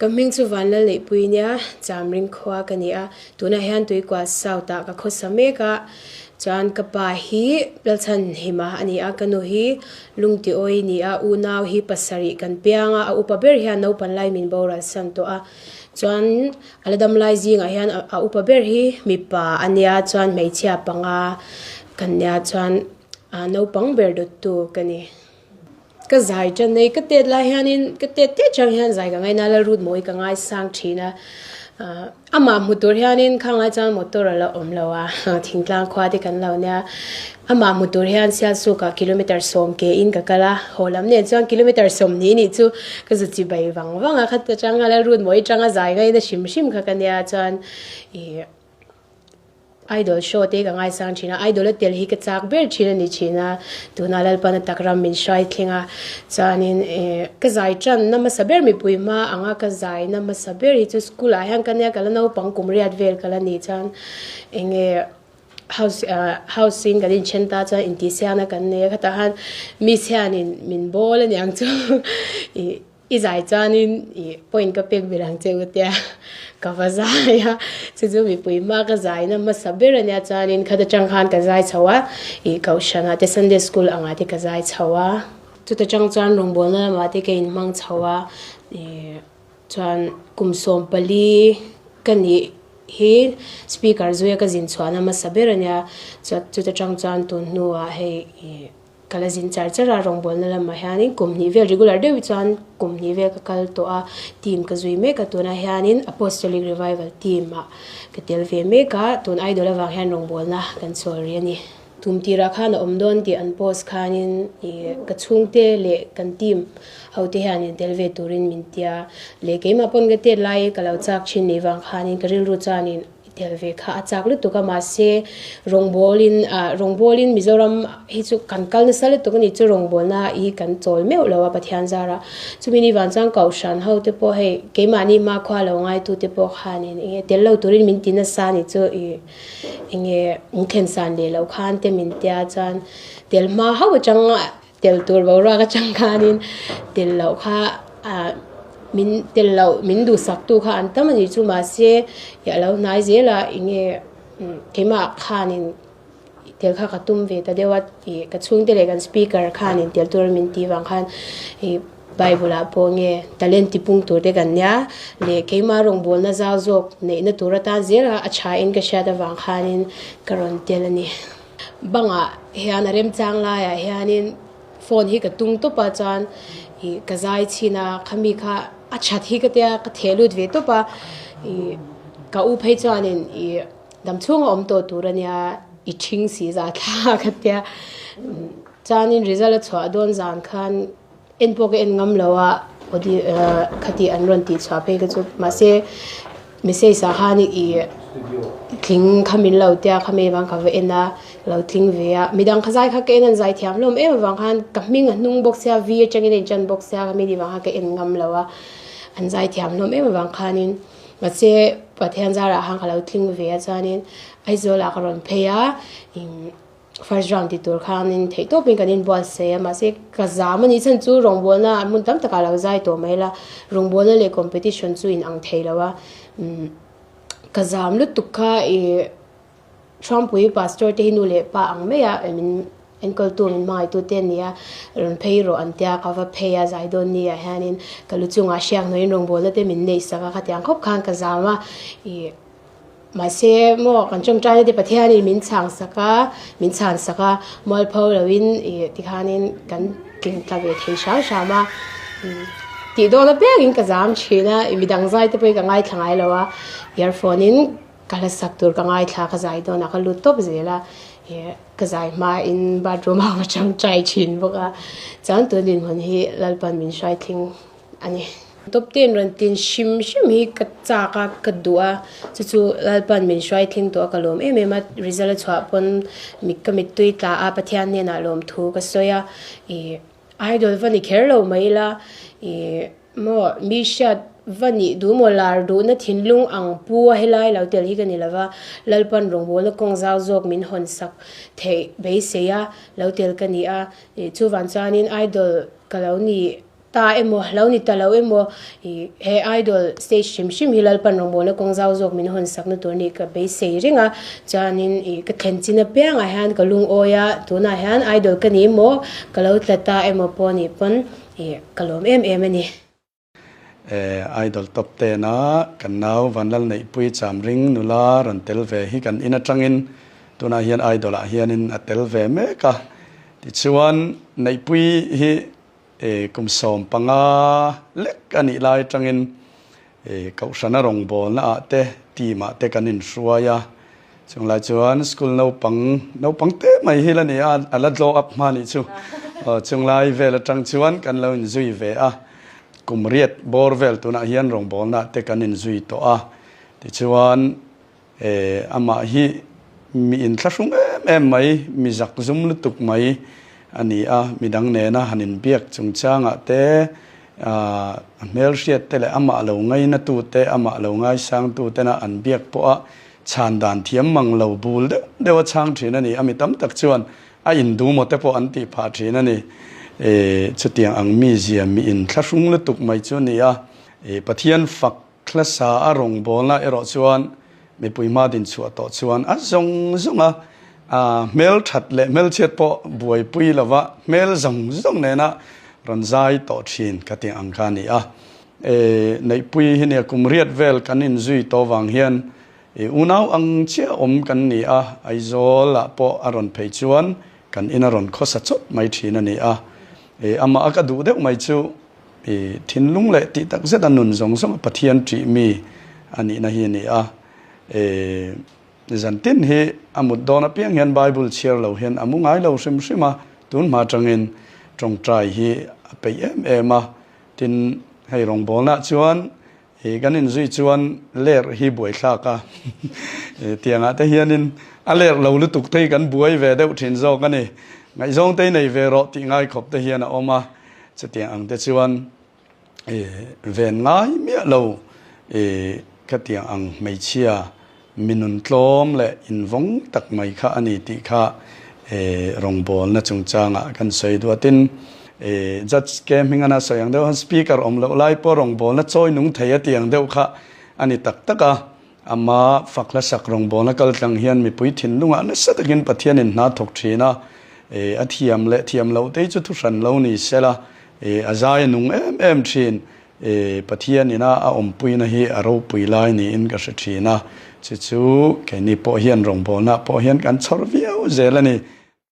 Ka hming chu Vanlalneihpui nia, Chamring khua ka ni a, tunah hian Tuikual South ah ka khawsa mek a, chuan ka pa hi Lalchhanhima a ni a, ka nu hi Lungtiawi ni a, unau hi pasarih kan piang a, a upa ber hian naupan lai min boral san tawh a, chuan a la dam lai zingah hian a upa ber hi mipa a nia, chuan hmeichhia panga kan nia, chuan naupang ber dawttu ka ni. Ka zai tan nei, ka tet lai hianin ka tet tet chang hian zai ka ngaina la rut mawi ka ngaisang thin a, amah hmu tur hianin khang lai chuan motor a la awm lo a, thingtlang khua te kan lo nia, amah hmu tur hian Sialsukah kilometer 10 ke in ka kal a, haw lam nen chuan kilometer 20 nih chu ka zu chi bai vang vang a, khata tanga la rut mawi tanga zai ngaina hrim hrim kha ka nia chuan ih. Idol show te ka ngaisang thin a, idol a tel hi ka chak ber thin a ni thin a, tuna Lalpana tak ram min hruai thleng a, chuanin eh ka zai tan na hmasa ber mipui hma anga ka zai na hmasa ber hi chu school ah hian ka nia ka la naupang kum riat vel ka la ni chuan enge house ah house in kan inthen ta chuan intihsiakna kan nei a khatah khan miss hianin min bawl aniang chu ih. I zai chuanin i point ka pek ber ang che u tia ka va zai a, chu chu mipui hma ka zaina hmasa ber ania chuanin khat atang khan ka zai chho a, i kohhranah te Sunday school angah te ka zai chho a, chuta tang chuan rawngbawlna lamah te ka inhmang chho a, ih chuan kum 14 ka nih hi speaker zuia ka zin chhuahna hmasa ber ania chuta tang chuan tun hnuah hei ih. Ka la zin char char a, rawngbawlna lamah hianin kum hnih vel regular deuh hi chuan kum hnih vel ka kal tawh a, team ka zui mek a, tunah hianin Apostolic Revival team ah ka tel ve mek a, tun idol avang hian rawngbawlna kan chawl rih a ni. Tum tirah khan a awm dawn tih an post khanin ih ka chhungte leh kan team ho te hianin tel ve turin min tia leh keimah pawn ka tet lai ka lo chak thin nih vang khanin ka rilru chuanin Tel ve kha a chak lutuk a mahse rawngbawlin ah rawngbawlin Mizoram hi chu kan kal nasa lutuk a ni chu rawngbawlna hi kan chawl meuh lo a Pathian zara chumi ni vang chuan Kohhran ho te pawh hei keimahni hma khua lo ngaitu te pawh khanin eng nge tel lo turin min ti nasa a ni chu ih eng nge min thlen san leh loh khan te min tia chuan tel hma hauh atang Tel tur boruak atang khanin tel loh kha ah min tel loh min duhsaktu kha an tam a nih chu mahse ih a lo hnai zel a eng nge keimah khanin tel kha ka tum ve ta deuh a ih ka chhungte leh kan speaker khanin tel tur min tih vang khan ih bible ah pawh nge talent tipung tur te kan nia leh keimah rawngbawlna zau zawk neihna tur atan zel a a tha in ka hriat avang khanin ka rawn tel a ni. Bangah hian a remchang laiah hianin phone hi ka tung tawp a chuan ih ka zai chhin a khami kha a that hi ka tia ka theh lut ve tawp a ih ka u phei chuanin ih dam chhunga awm tawh tur ania i ṭhing si zah thla ka tia chuanin result a chhuah dawn zan khan en pawh ka en ngam lo a audi khati an rawn tih chhuah phei kha chu mahse message ah khan ih tling kha min lo tia khami avang ka va en a ka lo tling ve a midang kha zai kha ka en a an zai thiam hlawm em avang khan ka hming a hnung bawk sia v atangin a inchan bawk sia khami ni vang khan ka en ngam lo a an zai thiam hlawm em avang khanin mahse Pathian zarah khan ka lo tling ve a chuanin Aizawl ah ka rawn phei a ih. First round ti tur khanin theih tawpin kan inbuatsaih a, mahse ka zam a nih chhan chu rawngbawlna hmun tam takah lo zai tawh mai la, rawngbawlna leh competition chu in ang thei lo a, umm ka zam lutuk kha ih Thuampui pastor te hi nu leh pa ang mai a min enkawltu min hmangaihtu te an ni a, rawn phei rawh an tia ka va phei a zai dawn ni ah hianin ka lu chungah hriak hnuaiin rawngbawlna te min neih sak a khatiang khawp khan ka zam a ih. Mahse maw kan tawngtaina te Pathianin min chhang sak a, min chhan sak a, mualpho loin ih tikhanin kan tling tla ve thei hram hram a, tih dawn apiangin ka zam thin a, midang zai te pawhin ka ngaithla ngai lo a, earphone in ka hla sak tur ka ngaithla ka zai dawn a ka lut tawp zel a, ih ka zai hmain bathroom ah ka tangtai thin bawk a, chuan tun dinhmun hi Lalpan min hruai thleng a ni. Top ten rawn tin hrim hrim hi ka chak a, ka duh a, chu chu Lalpan min hruai thleng tawh a ka lawm em em a, result a chhuah pawn mit ka mittui tla a, Pathian hnenah lawmthu ka sawi a, ih idol va ni kher lo mai ila, ih maw mi hriat va nih duh maw lar duhna thinlung ang pu a helai lo tel hi ka ni lova, Lalpan rawngbawlna kawng zau zawk min hawn sak theih beisei a lo tel ka ni a, ih chuvang chuanin idol ka lo ni. ta emaw lo ni ta lo emaw ih he idol stage hrim hrim hi Lalpan rawngbawlna kawng zau zawk min hawn sakna tur nih ka beisei reng a chuanin ih ka thlen chin apiangah hian ka lungawi a tunah hian idol ka ni emaw ka lo tla ta emaw pawh nih pawn ih ka lawm em em a ni. Idol top ten a kan nau Vanlalneihpui Chamring nula rawn tel ve hi kan in atangin tunah hian idol ah hianin a tel ve mek a tichuan Neihpui hi Kum 15 lek a nih lai atangin Kohhrana rawngbawlna ah te team ah te kan inhruai a, chung lai chuan school naupang naupang te mai hi la ni a, a la draw up hma nih chu chung lai vel atang chuan kan lo inzui ve a, kum riat bawr vel tunah hian rawngbawlna ah te kan inzui tawh a, tichuan E, amah hi mi inthlahrung em em mai, mi zak zum lutuk mai a ni a, midang nena han inbiak chungchangah te, a hmelhriat te leh amah lo ngainatu te, amah lo ngaisangtu tena an biak pawha chhan dan thiam mang lo bul deuh deuh a chhang thin a ni. A mi tam tak chuan a induh maw te pawh an tih phah thin a ni. E, chutiang ang mizia mi inthlahrung lutuk mai chu a ni a, e, Pathian fak Hlasa a rawngbawlna erawh chuan mipui hma din chhuah tawh chuan a zawng zawng a, a hmel that leh hmelchhiat pawh buaipui lova hmel zawng zawng nena rawn zai tawh thin ka tih ang kha a ni a. E, Neihpui hi nia kum riat vel kan inzui tawh vang hian e, unau ang chiah awm kan ni a, Aizawl ah pawh a rawn phei chuan kan in a rawn khawsa chawt mai thin a ni a. E, amah a ka duh deuh mai chu I thinlung leh tih tak zet a nun zawng zawng a Pathian ṭih mi a nihna hi a ni a. I zantin hi a mut dawn apiang hian Bible chhiar lo hian a mu ngai lo hrim hrim a, tun hma aṭangin ṭawngṭai hi a peih em em a. Tin, hei rawngbawlnaah chuan i kan inzui chuan ler hi buaithlak a, tiangah te hianin a ler lo lutuk te hi kan buai ve deuh ṭhin zawk a ni. Ngaihzawng te hi nei ve rawh tih ngai khawp te hian a awm a. Chutiang ang te chuan ven ngai miah lo khatiang ang hmeichhia mi nun tlawm leh invawng tak mai kha a ni tih kha rawngbawlna chungchangah kan sawi duatin Judge ke hmingana sawi ang deuh khan Speaker awm loh lai pawh rawngbawlna chawi nung thei a ti ang deuh kha a ni tak tak a. Ama fak hlasak rawngbawlna kal tlang hian mipui thinlungah nasa takin Pathianin hna thawk thin a, a thiam leh thiam loh te hi chu thuhran lo ni sela, a zai a nung em em thin. Pathianina a awmpuina hi a ropui lai niin ka hre thin a, chu chu keini pawh hian rawngbawlnaah pawh hian kan chhawr viau zel a ni.